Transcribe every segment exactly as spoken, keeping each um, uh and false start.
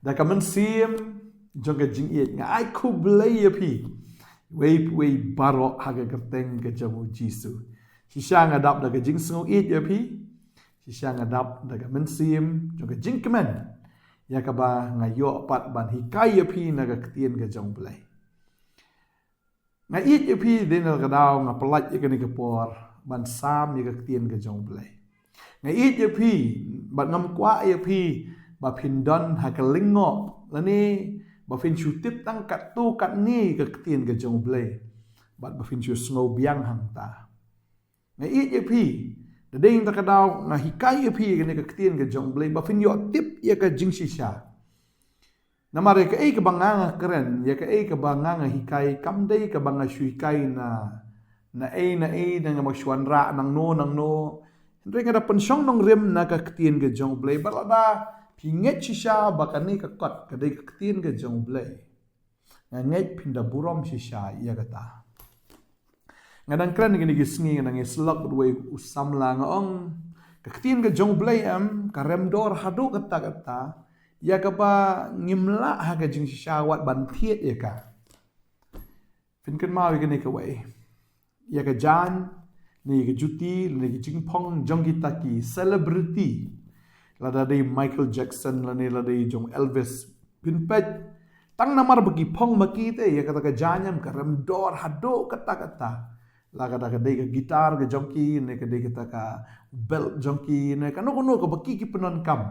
Da ka mynsiem jong ka jingïeit nga ai khublei ïa phi, wei wei baroh ha ka kyrteng ka jong u Jisu. Shisha nga dap da ka jingsngew ïeit ïa phi. Shisha nga dap da ka mynsiem jong ka jingkmen, ïa kaba nga ïoh pat ban hikai ïa phi na ka ktien ka jong u Blei. Nga ïeit ïa phi, dei na ka daw nga pyllait ïa kane ka por ban sam ïa ka ktien ka jong u Blei. Nga ïeit ïa phi, bad ngam kwah ïa phi ba phin don ha ka lyngngoh, lane ba phin shu tip tang katto katne ka ktien ka jong u Blei, bad ba phin shu sngew biang hangta. Nga ïeit ïa phi, da dei na ka daw nga hikai ïa phi ïa kane ka ktien ka jong u Blei ba phin ïoh tip ïa ka jingshisha. Namar ïa kaei kaba nga nga kren, ïa kaei kaba nga nga hikai, kam dei kaba nga shu hikai na, na ei na ei, na nga ba shu wanrah nangno nangno. Hynrei nga da pynshong nongrim na ka ktien ka jong u Blei, bad lada phi ngeit shisha ba kane ka kot ka dei ka ktien ka jong u Blei, nga ngeit phin da burom shisha ïa kata. Nga dang kren kine ki sngi, nga dang ïasyllok bad uwei u samla, nga ong, ka ktien ka jong u Blei em ka rem dor haduh katta katta, ïa kaba ngim lah ha ka jingshisha wat ban thied ïa ka. Phin kynmaw ïa kane kawei, ïa ka jaiñ, ne ïa ka juti, ne ïa ka jingphong jong kita ki celebrity. Lada dei Michael Jackson, lane lada dei jong Elvis, phin peit, tang namar ba ki phong ma ki te, ïa kata ka jaiñ em ka rem dor haduh katta katta. Lada ka dei ka guitar ka jong ki, ne ka dei kata ka belt jong ki, ne kano kano kaba ki ki pyndonkam.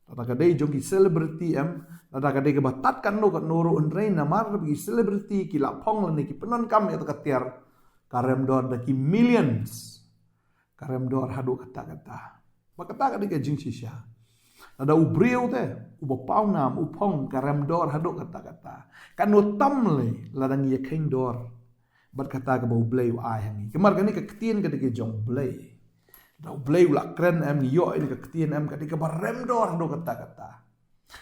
Lada ka dei jong ki celebrity em, lada ka dei kaba tad katno katno ruh, hynrei namar ba ki celebrity ki la phong lane ki pyndonkam ïa kata ka tiar, ka rem dor da ki millions. Ka rem dor haduh katta katta. Ba kata ka dei ka jingshisha. Lada u briew te, uba pawnam, u phong, ka rem dor haduh katta katta. Katno tam lei lada ngi ïakheiñ dor bad kata kaba u Blei u ai ha ngi. Namar kane ka ktien ka dei ka jong u Blei. Lada u Blei u la kren em, ngi ïoh ïa kane ka ktien em, ka dei kaba rem dor haduh katta katta.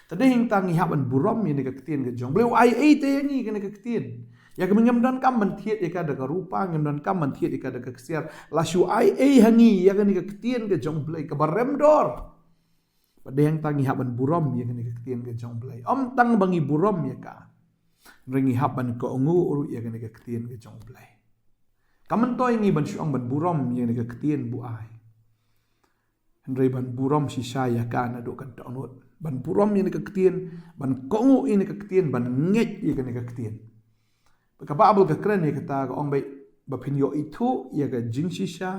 Te dei hangta ngi hap ban burom ïa kane ka ktien ka jong u Blei. U ai ei te ïa ngi kane ka ktien? Ïa kaba ngim donkam ban thied ïa ka da ka rupa, ngim donkam ban thied ïa ka da ka ksiar. La shu ai ei ha ngi ïa kane ka ktien ka jong u Blei kaba rem dor. Bad dei hangta ngi hap ban burom ïa kane ka ktien ka jong u Blei. Ym tang ba ngi burom ïa ka, hynrei ngi hap ban kohnguh ruh ïa kane ka ktien ka jong u Blei. Kam myntoi ngi ban shu ong ban burom ïa kane ka ktien ba u ai, hynrei ban burom shisha ïa ka naduh ka dohnud. Ban burom ïa kane ka ktien, ban kohnguh ïa kane ka ktien, ban ngeit ïa kane ka ktien. Ka Baibl ka kren ïa kata, ka ong beit, ba phin ïoh ithuh ïa ka jingshisha.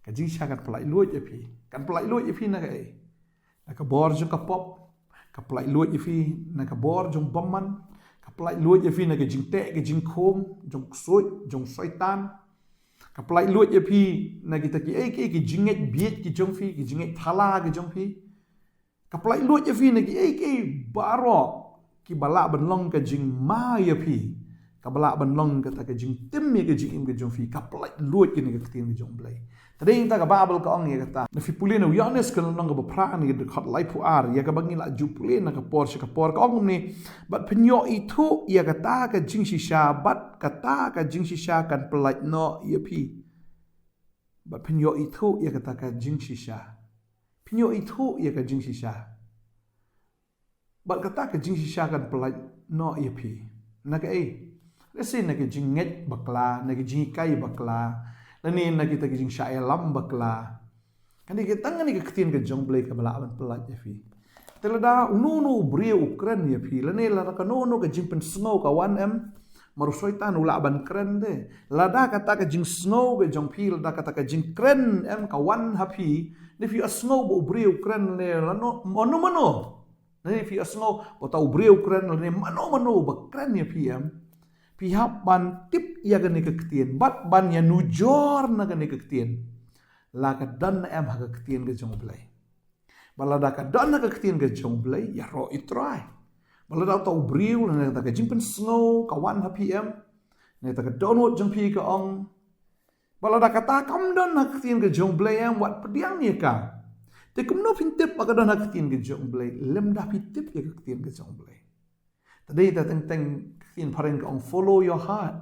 Ka jingshisha kan pyllait luid ïa phi. Kan pyllait luid ïa phi na kaei? Na ka bor jong ka pop. Ka pyllait luid ïa phi na ka bor jong bymman. Ka pyllait luid ïa phi na ka jingteh ka jingkhum jong ksuid, jong soitan. Ka pyllait luid ïa phi na kita kiei kiei ki jingngeit bieit ki jong phi, ki jingngeit thala ki jong phi. Ka pyllait luid ïa phi na kiei kiei baroh kiba lah ban long ka jingma ïa phi, kaba lah ban long kata ka jingtim ïa ka jingim ka jong phi. Ka pyllait luid ïa kane ka ktien ka jong u Blei. Te dei hangta ka Baibl ka ong ïa kata. Lada phi pule na u Ïoannis ka lynnong kaba phra, na ka dkhot laiphew ar, ïa kaba ngi la ju pule na ka por sha ka por, ka ong kumne: Bad phin ïoh ithuh ïa kata ka jingshisha, bad kata ka jingshisha kan pyllait noh ïa phi. Bad phin ïoh ithuh ïa kata ka jingshisha. Phin ïoh ithuh ïa ka jingshisha. Bad kata ka jingshisha kan pyllait noh ïa phi. Na kaei? Lehse na ka jingngeit bakla, na ka jinghikai bakla, lane na kita ka jingshah ïalam bakla. Kane ka, tang kane ka ktien ka jong u Blei kaba lah ban pyllait ïa phi. Te lada uno uno u briew u kren ïa phi, lane lada kano kano ka jingpynsngew ka wan em, namar u soitan u lah ban kren de. Lada kata ka jingsngew ka jong phi, lada kata ka jingkren em ka wan ha phi, lane phi ïohsngew ba u briew u kren, lane lano, mano mano. Lane phi ïohsngew ba uta u briew u kren, lane mano mano ba kren ïa phi em, phi hap ban tip ïa kane ka ktien, bad ban ïanujor na kane ka ktien. La ka don em ha ka ktien ka jong u Blei. Bad lada ka don ha ka ktien ka jong u Blei, ïaroh, i Trai. Bad lada uta u briew, lane kata ka jingpynsngew ka wan ha phi em, lane kata ka dohnud jong phi ka ong, bad lada kata kam don ha ka ktien ka jong u Blei em, wat pdiang ïa ka. Te kumno phin tip ba ka don ha ka ktien ka jong u Blei lymda phi tip ïa ka ktien ka jong u Blei? Te dei, te teng teng ka ktien phareng ka ong, follow your heart.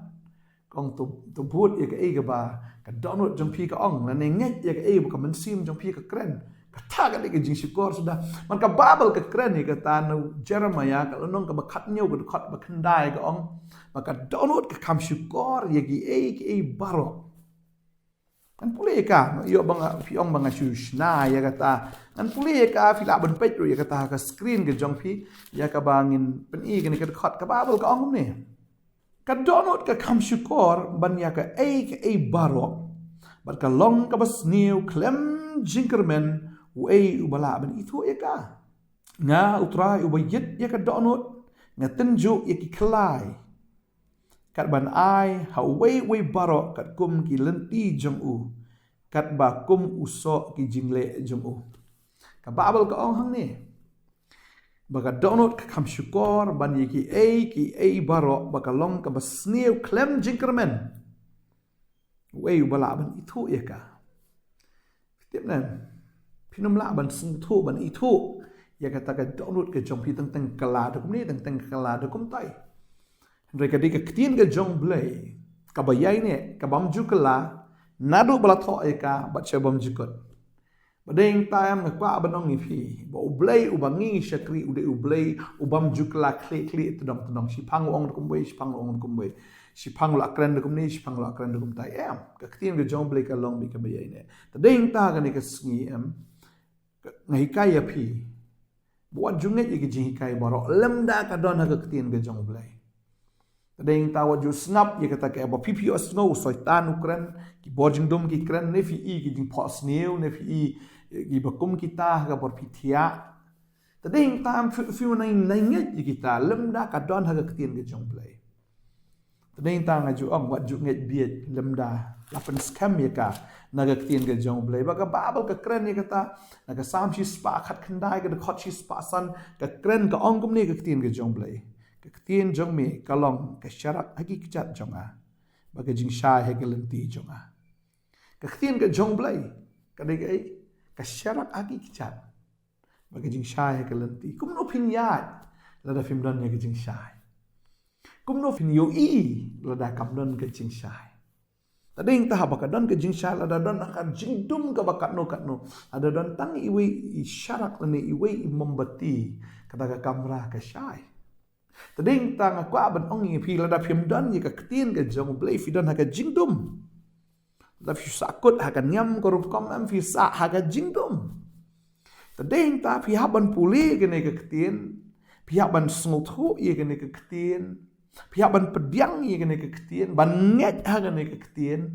Ka ong to, to bud ïa kaei kaba ka dohnud jong phi ka ong, lane ngeit ïa kaei ba ka mynsiem jong phi ka kren. Kata ka dei ka jingshukor suda. Man ka Baibl ka kren ïa kata na u Jeremiah ka lynnong kaba khatñiew ka dkhot ba khyndai ka ong ba ka dohnud ka kham shukor ïa kiei kiei baroh. Ngan pule ïa ka, ïoh ba nga, phi ong ba nga shu shna ïa kata. Ngan pule ïa ka, phi lah ban peit ruh ïa kata ha ka screen ka jong phi, ïa kaba ngin pyni kane ka dkhot. Ka Baibl ka ong kumne. Ka dohnud ka kham shukor ban ïa kaei kaei baroh, bad ka long kaba sniew khlem jingkyrmen uei uba lah ban ithuh ïa ka. Nga U Trai uba ïit ïa ka dohnud, nga tynjuh ïa ki khlai, kat ban ai ha uwei uwei baroh katkum ki lynti jong u, katba kum u soh ki jingleh jong u. Ka Baibl ka ong hangne ba ka dohnud ka kham shukor ban ïa kiei kiei baroh, ba ka long kaba sniew khlem jingkyrmen uei uba lah ban ithuh ïa ka. Phi tip ne, phin ym lah ban sngewthuh, ban ithuh ïa kata ka dohnud ka jong phi teng teng ka la da kumne, teng teng ka la da kumtai. Hynrei ka dei ka ktien ka jong U Blei kaba ïaineh, kabym ju kylla naduh ba la thoh ïa ka bad sha bym ju kut. Ba dei tang nga kwah ban ong ïa phi ba U Blei uba ngi shakri u dei U Blei ubym ju kylla khlieh khlieh, tdong tdong, shiphang u ong da kumwei, shiphang u ong da kumwei, shiphang u la kren da kumne, shiphang u la kren da kumtai. Em, ka ktien ka jong U Blei ka long beit kaba ïaineh. Te dei tang kane ka sngi, em, nga hikai ïa phi ba wat ju ngeit ïa ki jinghikai baroh lymda ka don ha ka ktien ka jong U Blei. Te dei tang wat ju sngap ïa kata, ka ba phi phi ïohsngew u Soitan u kren, ki bor jingdum ki kren, ne phi i ki jingphohsniew, ne phi i kiba kum kita ha ka bor phi thiah. Te dei tang phi, phi wan nai ngeit ïa kita lymda ka don ha ka ktien ka jong U Blei. Te dei tang nga ju ong wat ju ngeit bieit lymda la pynskhem ïa ka na ka ktien ka jong U Blei. Ba ka Baibl ka kren ïa kata, na ka Salm shispah khatkhyndai ka dkhot shispah san ka kren, ka ong kumne ka ktien ka jong U Blei: Ka ktien jong me ka long ka sharak ha ki kjat jong nga, bad ka jingshai ha ka lynti jong nga. Ka ktien ka jong U Blei ka dei kaei? Ka sharak ha ki kjat, bad ka jingshai ha ka lynti. Kumno phin ïaid lada phim don ïa ka jingshai? Kumno phin ïohi lada kam don ka jingshai? Te dei tang haba ka don ka jingshai, lada don ka jingdum kaba katno katno, lada don tang iwei i sharak lane iwei i mombati, kata ka kamra ka shai. Te dei tang nga kwah ban ong ïa phi, lada phim don ïa ka ktien ka jong U Blei, phi don ha ka jingdum. Lada phi sah kut ha ka niam ka rukom, em, phi sah ha ka jingdum. Te dei tang phi hap ban pule kane ka ktien, phi hap ban sngewthuh ïa kane ka ktien, phi hap ban pdiang ïa kane ka ktien, ban ngeit ha kane ka ktien.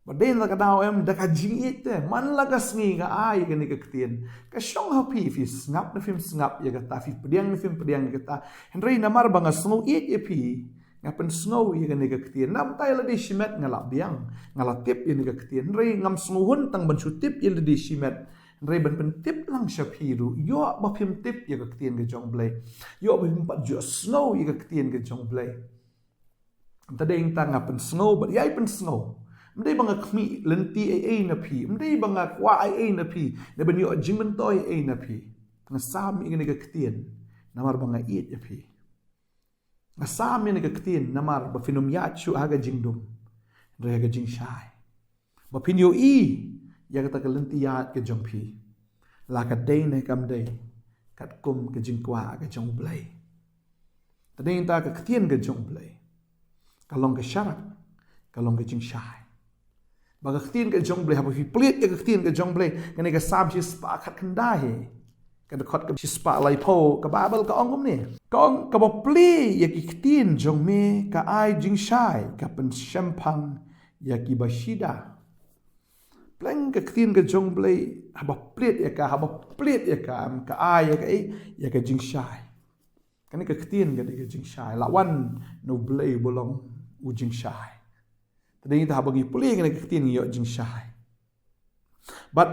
Ba dei la ka daw, em, da ka jingïeit te, man la ka sngi nga ai ïa kane ka ktien. Ka shong ha phi, phi sngap ne phim sngap ïa kata, phi pdiang ne phim pdiang ïa kata. Hynrei namar ba nga sngew ïeit ïa phi, nga pynsngew ïa kane ka ktien. Namar ta ïa lade shimet nga la biang, nga la tip ïa kane ka ktien. Hynrei ngam sngewhun tang ban shu tip ïa lade shimet, hynrei ban pyntip lang sha phi ruh, ïoh ba phim tip ïa ka ktien ka jong U Blei, ïoh ba phim pat ju sngew ïa ka ktien ka jong U Blei. Te dei tang nga pynsngew bad ïai pynsngew. Ym dei ba nga khmih lynti ei ei na phi, ym dei ba nga kwah ei ei na phi, ne ban ïoh jingmyntoi ei ei na phi. Nga sam ïa kane ka ktien namar ba nga ïeit ïa phi. Nga sam ïa kane ka ktien namar ba phin ym ïaid shuh ha ka jingdum, hynrei ha ka jingshai. Ba phin ïohi ïa kata ka lynti ïaid ka jong phi, la ka dei ne kam dei katkum ka jingkwah ka jong U Blei. Te dei tang ka ktien ka jong U Blei ka long ka sharak, ka long ka jingshai. Ba ka ktien ka jong U Blei, haba phi plied ïa ka ktien ka jong U Blei, kane ka Salm shispah khatkhyndai, ka dkhot ka shispah laiphew, ka Baibl ka ong kumne. Ka ong, kaba plie ïa ki ktien jong me ka ai jingshai, ka pynshemphang ïa kiba shida. Pleng ka ktien ka jong U Blei, haba plied ïa ka, haba plied ïa ka, em, ka ai ïa ka, eh, ïa ka jingshai. Kane ka ktien ka dei ka jingshai. La wan na U Blei ba long u jingshai. Te dei tang haba ngi plie kane ka ktien ngi ïoh jingshai. Bad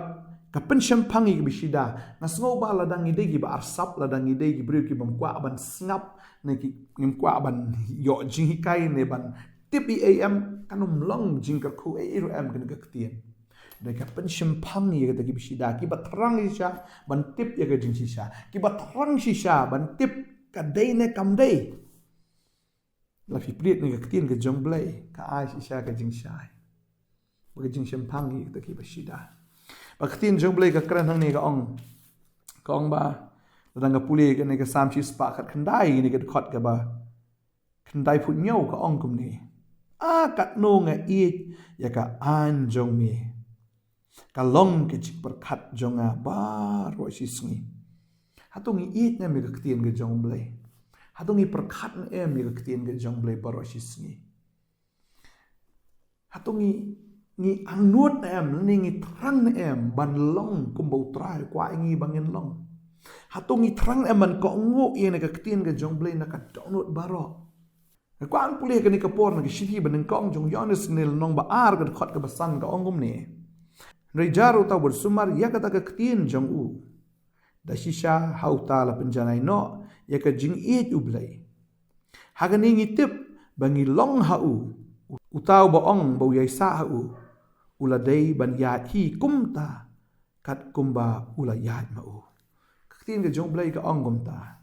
ka pynshemphang ïa kiba shida. Nga sngew ba lada ngi dei kiba arsap, lada ngi dei ki briew kibym kwah ban sngap, ne ki, ngim kwah ban ïoh jinghikai ne ban tip ei ei, em, kan ym long jingkyrkhu ei ei ruh, em, kane ka ktien. Dei ka pynshemphang ïa kita kiba shida, kiba thrang shisha ban tip ïa ka jingshisha, kiba thrang shisha ban tip ka dei ne kam dei. La phi plied ïa ka ktien ka jong U Blei, ka ai shisha ka jingshai, ba ka jingshemphang ïa kita kiba shida. Ba ka ktien jong U Blei ka kren hangne ka ong. Ka ong ba, lada nga pule kane ka Salm shispah khatkhyndai, kane ka dkhot kaba khyndaiphew hynñiew ka ong kumne. A katno nga ïeit ïa ka aiñ jong me. Ka long ka jingpyrkhat jong nga baroh shi sngi. Hato ngi ïeit ne em ïa ka ktien ka jong U Blei? Hato ngi pyrkhat ne em ïa ka ktien ka jong U Blei baroh shi sngi? Hato ngi, ngi angnud ne em, ne ngi thrang ne em ban long kumba U Trai u kwah ïa ngi ba ngin long? Hato ngi thrang ne em ban kohnguh ïa kane ka ktien ka jong U Blei na ka dohnud baroh? Nga kwah ban pule kane ka por na ka shithi banyngkong jong u Ïoannis, kane ka lynnong ba ar, ka dkhot kaba san, ka ong kumne. Hynrei jar uta uba sumar ïa kata ka ktien jong u, da shisha ha uta la pynjanai noh ïa ka jingïeit U Blei. Ha kane ngi tip ba ngi long ha u. Uta uba ong ba u ïaisah ha u, u la dei ban ïaid hi kumta, katkumba u la ïaid ma u. Ka ktien ka jong U Blei ka ong kumta.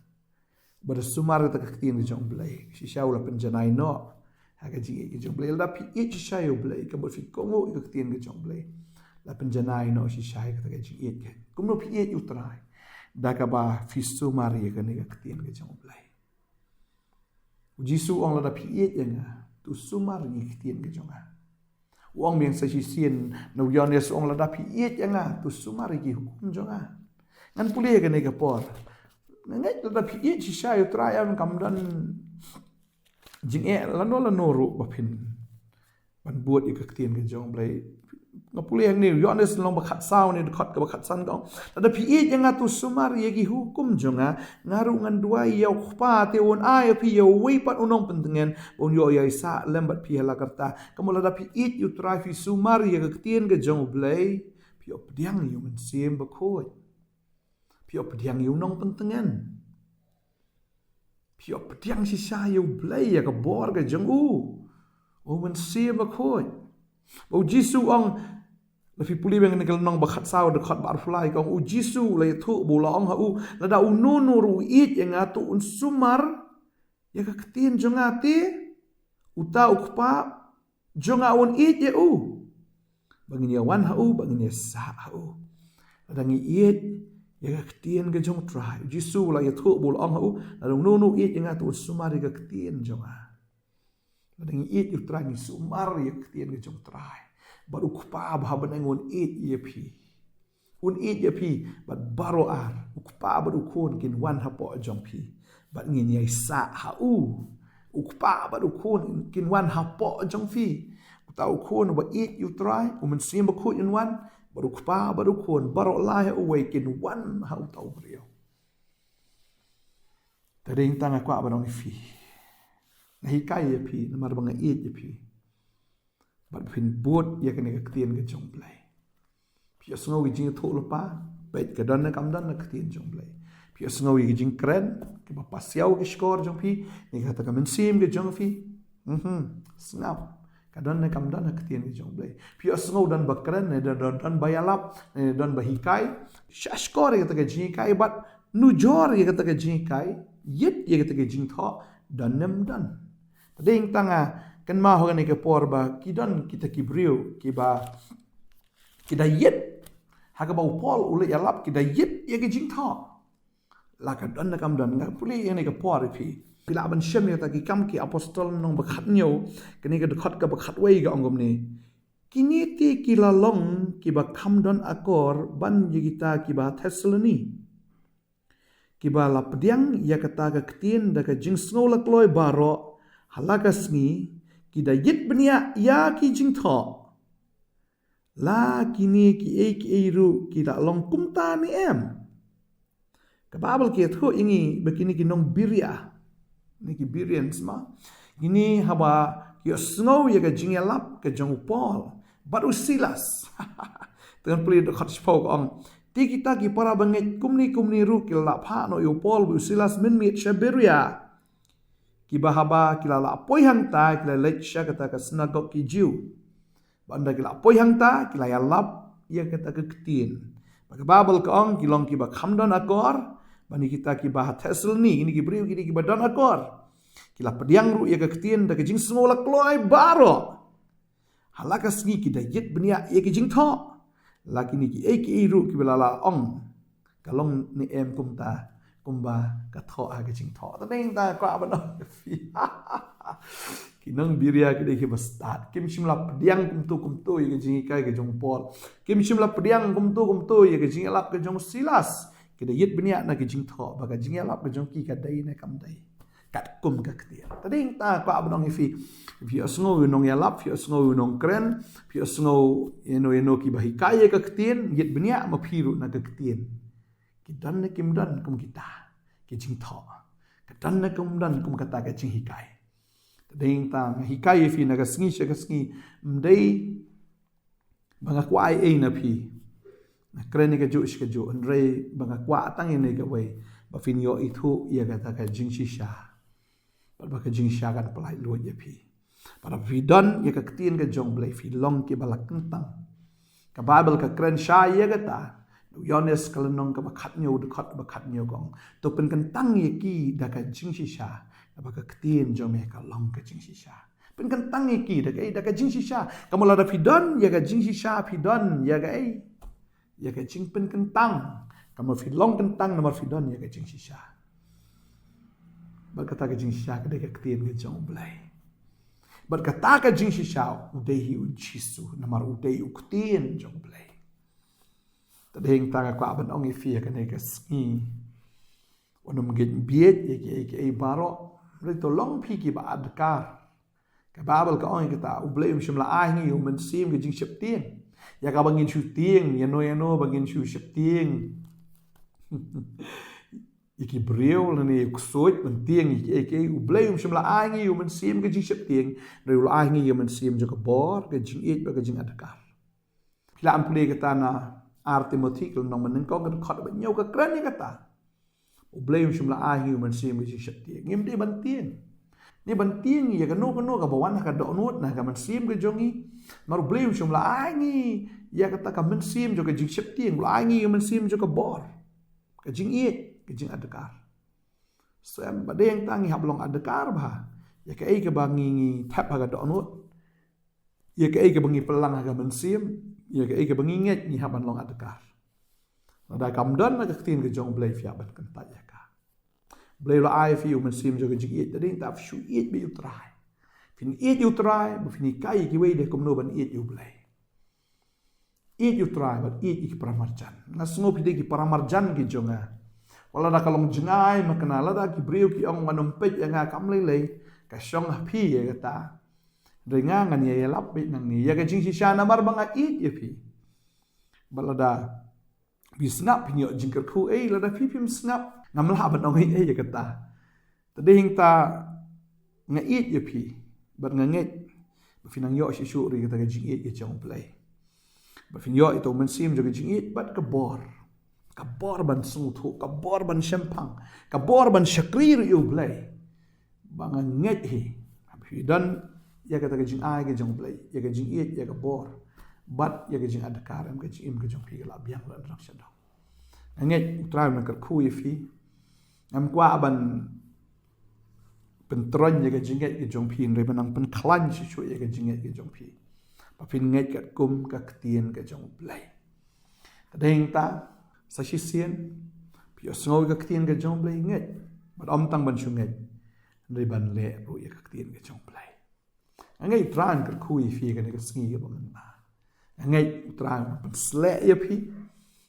Ba da sumar ïa kata ka ktien ka jong U Blei, shisha u la pynjanai noh ha ka jingïeit ka jong U Blei. Lada phi ïeit shisha ïa U Blei, ka mut phi kohnguh ïa ka ktien ka jong U Blei, la pynjanai noh shisha ïa kata ka jingïeit ka. Kumno phi ïeit ïa U Trai? Da kaba phi sumar ïa kane ka ktien ka jong U Blei. U Jisu u ong, lada phi ïeit ïa nga, to sumar ïa ka ktien ka jong nga. U ong biang sa shisien na u Ïoannis, u ong, lada phi ïeit ïa nga, to sumar ïa ki hukum jong nga. Ngan pule ïa kane ka por. Nga ngeit lada phi ïeit shisha ïa U Trai, em, kam don jingeh lano lano ruh ba phin ban bud ïa ka ktien ka jong U Blei. Nga pule hangne, u Ïoannis lynnong ba khatsaw, ne dkhot kaba khatsan, ka ong, lada phi ïeit ïa nga, to sumar ïa ki hukum jong nga. Nga ruh ngan duwai ïa U Kpa, te un ai ïa phi ïa uwei pat u nongpyntngen ba un ïoh ïaisah lem bad phi ha la karta. Ka mut lada phi ïeit ïa U Trai, phi sumar ïa ka ktien ka jong U Blei, phi ïoh pdiang ïa U Mynsiem Bakhuid. Phi ïoh pdiang ïa u nongpyntngen. Phi ïoh pdiang shisha ïa U Blei, ïa ka bor ka jong u, U Mynsiem Bakhuid. Ba u Jisu u ong, lada phi pule biang kane ka lynnong ba khatsaw, dkhot ba arphew lai, ka ong, u Jisu u la ïathuh bad u la ong ha u, lada uno uno ruh u ïeit ïa nga, to un sumar ïa ka ktien jong nga, te uta U Kpa jong nga un ïeit ïa u, ba ngin ïa wan ha u, ba ngin ïa sah ha u. Lada ngi ïeit ïa ka ktien ka jong U Trai, u Jisu u la ïathuh bad u la ong ha u, lada uno uno u ïeit ïa nga, to un sumar ïa ka ktien jong nga. Lada ngi ïeit ïa U Trai, ngi sumar ïa ka ktien ka jong U Trai, bad U Kpa ba ha bneng un ïeit ïa phi. Un ïeit ïa phi bad baroh ar. U Kpa bad U Khun kin wan hapoh jong phi, bad ngin ïaisah ha u. U Kpa bad U Khun kin wan hapoh jong phi. Uta U Khun uba ïeit ïa U Trai, U Mynsiem Bakhuid un wan, bad U Kpa bad U Khun baroh lai ha uwei kin wan ha uta u briew. Te dei tang nga kwah ban ong ïa phi, nga hikai ïa phi namar ba nga ïeit ïa phi. Bad phin bud ïa kane ka ktien ka jong U Blei. Phi ïohsngew ïa ki jingïathuhlypa, bad ka don ne kam don na ka ktien jong U Blei. Phi ïohsngew ïa ki jingkren kiba pasiaw ki shkor jong phi, ne kata ka mynsiem ka jong phi. Mhm. Sngap. Ka don ne kam don na ka ktien ka jong U Blei. Phi ïohsngew don ba kren, ne don, don, don ba ïalap, ne don ba hikai. Sha shkor ïa kata ka jinghikai bad nujor ïa kata ka jinghikai, ïit ïa kata ka jingthoh, don ne ym don. Te dei tang nga kynmaw ha kane ka por ba ki don kita ki briew kiba, ki da ïit, ha kaba u Paul u la ïalap, ki da ïit ïa ka jingthoh. La ka don ne kam don, nga pule ïa kane ka por ïa phi. Phi lah ban shem ïa kata Ki Kam ki Apostol lynnong ba khathynñiew, kane ka dkhot kaba khatwei, ka ong kumne. Kine te ki la long kiba kham don akor ban ïa kita kiba ha Thessaloni, kiba la pdiang ïa kata ka ktien da ka jingsngew lakloi baroh, ha la ka sngi, ki da ïit bniah ïa ki jingthoh. La kine kiei kiei ruh ki la long kumta ne em? Ka Baibl ka ïathuh ïa ngi ba kine ki nong Beria, ne ki Bereans ma, kine haba ki ïohsngew ïa ka jingïalap ka jong u Paul bad u Silas. Te ngan pule dkhot shiphew, ka ong, te kita ki para bangeit kumne kumne ruh ki la lah phah noh ïa u Paul bad u Silas mynmiet sha Beria. Kiba haba ki la lah poi hangta, ki la leit sha kata ka synagog ki Jiw. Bad ynda ki la poi hangta, ki la ïalap ïa kata ka ktien. Bad ka Baibl ka ong, ki long kiba kham don akor ban ïa kita kiba ha Thessaloni, kine ki briew kine kiba don akor. Ki la pdiang ruh ïa ka ktien da ka jingsngew lakloi baroh. Ha la ka sngi ki da ïit bniah ïa ki jingthoh. La kine kiei kiei ruh kiba la lah ong, ka long ne em kumta, kumba ka thoh ha ka jingthoh. Te dang ta kwah ban ong ïa phi, ki nongbiria ki dei kiba stad. Kim shym la pdiang kumto kumto ïa ka jinghikai ka jong u Paul. Kim shym la pdiang kumto kumto ïa ka jingïalap ka jong u Silas. Ki da ïit bniah na ka jingthoh ba ka jingïalap ka jong ki ka dei ne kam dei katkum ka ktien. Te dang ta kwah ban ong ïa phi, phi ïohsngew ïa u nongïalap, phi ïohsngew ïa u nongkren, phi ïohsngew ïa no ïa no kiba hikai ïa ka ktien, ïit bniah ma phi ruh na ka ktien. Ki don ne kim don kum kita ki jingthoh, ka don ne kim don kum kata ka jinghikai. Te dang ta nga hikai ïa phi na ka sngi sha ka sngi, ym dei ba nga kwah ei ei na phi, nga kren ïa kajuh sha kajuh, hynrei ba nga kwah tang ïa kane kawei, ba phin ïoh ithuh ïa kata ka jingshisha, bad ba ka jingshisha kan pyllait luid ïa phi. Bad ba phi don ïa ka ktien ka jong U Blei, phi long kiba la kyntang. Ka Baibl ka kren shai ïa kata. U Ïoannis ka lynnong kaba khathynñiew, dkhot ba khathynñiew ka ong, to pynkyntang ïa ki da ka jingshisha, naba ka ktien jong me ka long ka jingshisha. Pynkyntang ïa ki da kaei? Da ka jingshisha. Ka mut lada phi don ïa ka jingshisha, phi don ïa kaei? Ïa ka jingpynkyntang. Ka mut phi long kyntang namar phi don ïa ka jingshisha. Bad kata ka jingshisha ka dei ka ktien ka jong U Blei. Bad kata ka jingshisha u dei hi U Jisu, namar u dei u ktien jong U Blei. Te dang ta nga kwah ban ong ïa phi ïa kane ka sngi, wat nym ngeit bieit ïa kiei kiei baroh, hynrei to long phi kiba adkar. Ka Baibl ka ong ïa kata, U Blei um shym la ai ha ngi ïa u Mynsiem ka jingsheptieng, ïa kaba ngin shu tieng ïa no ïa no ba ngin shu sheptieng ïa ki briew lane ïa u ksuid ban tieng ïa kiei kiei. U Blei um shym la ai ha ngi ïa u Mynsiem ka jingsheptieng, hynrei u la ai ha ngi ïa u Mynsiem jong ka bor, ka jingïeit bad ka jingadkar. Phi lah ban pule kata na Ar Timothi ka lynnong banyngkong, ka dkhot ba hynñiew ka kren ïa kata. U Blei um shym la ai ha ngi u Mynsiem ka jingsheptieng, ngim dei ban tieng. Ngim dei ban tieng ïa kano kano kaba wan ha ka dohnud na ka mynsiem ka jong ngi. Namar U Blei um shym la ai ha ngi ïa kata ka mynsiem jong ka jingsheptieng, u la ai ha ngi ïa u mynsiem jong ka bor, ka jingïeit, ka jingadkar. Sngewbha ba dang ta ngi hap long adkar bha ïa kaei kaba ngi, ngi thep ha ka dohnud, ïa kaei kaba ngi pynlang ha ka mynsiem, ïa kaei kaba ngi ngeit, ngi hap ban long adkar. Lada kam don na ka ktien ka jong U Blei, phi hap ban kyntait ïa ka. U Blei u la ai ïa phi u Mynsiem jong ka jingïeit, te dang ta phi shu ïeit beit ïa U Trai. Phin ïeit ïa U Trai ba phin hikai ïa kiwei de kumno ban ïeit ïa U Blei. Ïeit ïa U Trai bad ïeit ïa ki paramarjan. Nga sngew phi dei ki paramarjan ki jong nga. Wat lada ka long jngai ma kane, lada ki briew ki ong wat nym peit ïa nga kam lei lei, ka shong ha phi ïa kata. Hynrei nga ngan ïa ïalap beit nangne ïa ka jingshisha namar ba nga ïeit ïa phi. Bad lada phi sngap, phin ïoh jingkyrkhu ei, lada phi phim sngap, ngam lah ban ong ei ei ïa kata. Te dang ta nga ïeit ïa phi bad nga ngeit ba phin nang ïoh shisha ruh ïa kata ka jingïeit ka jong U Blei. Ba phin ïoh ïa uta u Mynsiem jong ka jingïeit bad ka bor, ka bor ban sngewthuh, ka bor ban shemphang, ka bor ban shakri ruh ïa U Blei. Ba nga ngeit hi, haba phi don ïa kata ka jingai ka jong U Blei, ïa ka jingïeit, ïa ka bor, bad ïa ka jingadkar, em, ka jingim ka jong phi ka la biang lynrong sha dong. Nga ngeit U Trai un nang kyrkhu ïa phi. Ngam kwah ban pyntroiñ ïa ka jingngeit ka jong phi, hynrei ba nang pynkhlaiñ shisha ïa ka jingngeit ka jong phi, ba phin ngeit katkum ka ktien ka jong U Blei. Te dang ta, sa shisien phi ïohsngew ïa ka ktien ka jong U Blei, ngeit. Bad ym tang ban shu ngeit, hynrei ban leh ruh ïa ka ktien ka jong U Blei. Nga ngeit U Trai un kyrkhu ïa phi kane ka sngi kaba mynta. Nga ngeit U Trai un pynshlur ïa phi,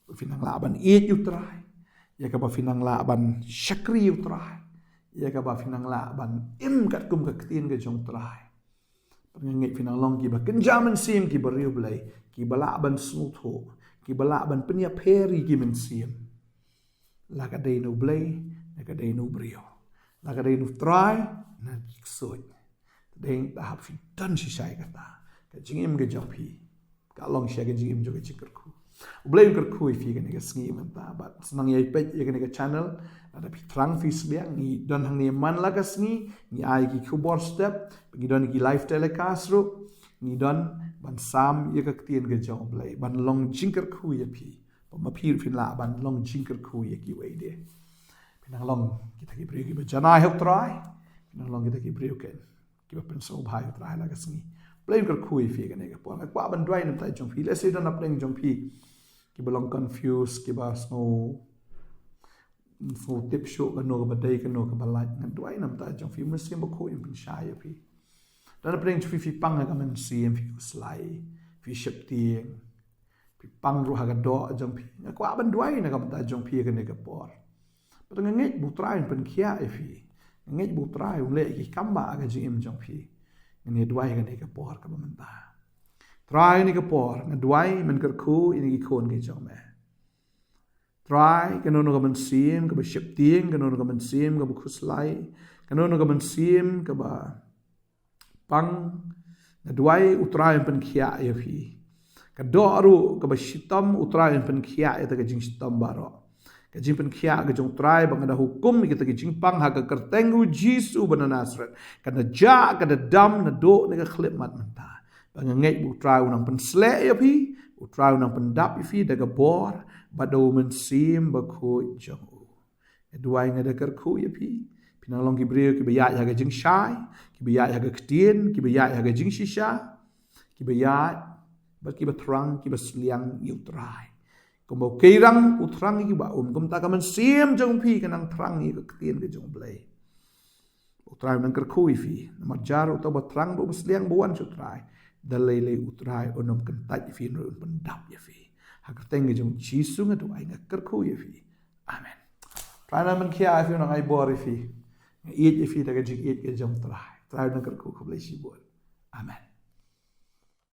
ba phin nang lah ban ïeit ïa U Trai, ïa kaba phin nang lah ban shakri ïa U Trai, ïa kaba phin nang lah ban im katkum ka ktien ka jong U Trai. Bad nga ngeit phin nang long kiba kynja mynsiem, kiba riewblei, kiba lah ban sngewthuh, kiba lah ban pynïapher ïa ki mynsiem. La ka dei na U Blei, la ka dei na u briew, la ka dei na U Trai, na ki ksuid. Te dang ta hap phi don shisha ïa kata, ka jingim ka jong phi ka long shisha ka jingim jong ka jingkyrkhu. U Blei un kyrkhu ïa phi kane ka sngi mynta. Bad sngewbha ïa peit ïa kane ka channel. Lada phi thrang phi sliang, ngi don hangne man la ka sngi, ngi ai ki khubor step, ngi don ki live telecast ruh, ngi don ban sam ïa ka ktien ka jong U Blei, ban long jingkyrkhu ïa phi. Ba ma phi ruh phin lah ban long jingkyrkhu ïa kiwei de. Phin nang long kita ki briew kiba janai ha U Trai. Phin nang long kita ki briew kiba pynsngewbha ïa U Trai la ka sngi. U Blei un kyrkhu ïa phi kane ka por. Nga kwah ban duwai na bynta jong phi. Lehse don hapdeng jong phi Kiba long confused, kiba sngew, sngew tip shuh kano kaba dei, kano kaba lait. Nga duwai namar ta jong phi, Mynsiem Bakhuid un pynshai ïa phi. Don napdeng jong phi, phi pang ha ka mynsiem, phi khuslai, phi sheptieng, phi pang ruh ha ka doh jong phi. Nga kwah ban duwai namar ta jong phi ha kane ka por. Bad nga ngeit ba U Trai un pynkhiah ïa phi. Nga ngeit ba U Trai un leh ki kam ba ha ka jingim jong phi. Ngan ïa duwai ha kane ka por kaba mynta. Trai, ha kane ka por nga duwai men kyrkhu ïa ki khun ki jong me. Trai, kano kano ka mynsiem kaba sheptieng, kano kano ka mynsiem kaba khuslai, kano kano ka mynsiem kaba pang, nga duwai U Trai un pynkhiah ïa phi. Ka doh ruh kaba shitom, U Trai un pynkhiah ïa kata ka jingshitom baroh. Ka jingpynkhiah ka jong U Trai ba nga da hukum ïa kata ka jingpang ha ka kyrteng U Jisu ba na Nasareth, ka da jah, ka da dam naduh na ka khyllipmat mynta. Ba nga ngeit ba U Trai un nang pynsleh ïa phi, U Trai un nang pyndap ïa phi da ka bor bad da U Mynsiem Bakhuid jong u. Nga duwai, nga da kyrkhu ïa phi. Phin nang long ki briew kiba ïaid ha ka jingshai, kiba ïaid ha ka ktien, kiba ïaid ha ka jingshisha, kiba ïaid bad kiba thrang, kiba sliang ïa U Trai. Kumba u keirang u thrang ïa kiba um, kumta ka mynsiem jong phi kan nang thrang ïa ka ktien ka jong U Blei. U Trai un nang kyrkhu ïa phi. Namar jar uta uba thrang bad uba sliang ba wan sha U Trai, da lei lei U Trai un ym kyntait ïa phi, un pyndap ïa phi. Ha ka kyrteng ka jong U Jisu nga duwai, nga kyrkhu ïa phi. Amen. Trai un nang pynkhiah ïa phi, un nang ai bor ïa phi. Nga ïeit ïa phi da ka jingïeit ka jong U Trai. Trai un nang kyrkhu, khublei shibun. Amen.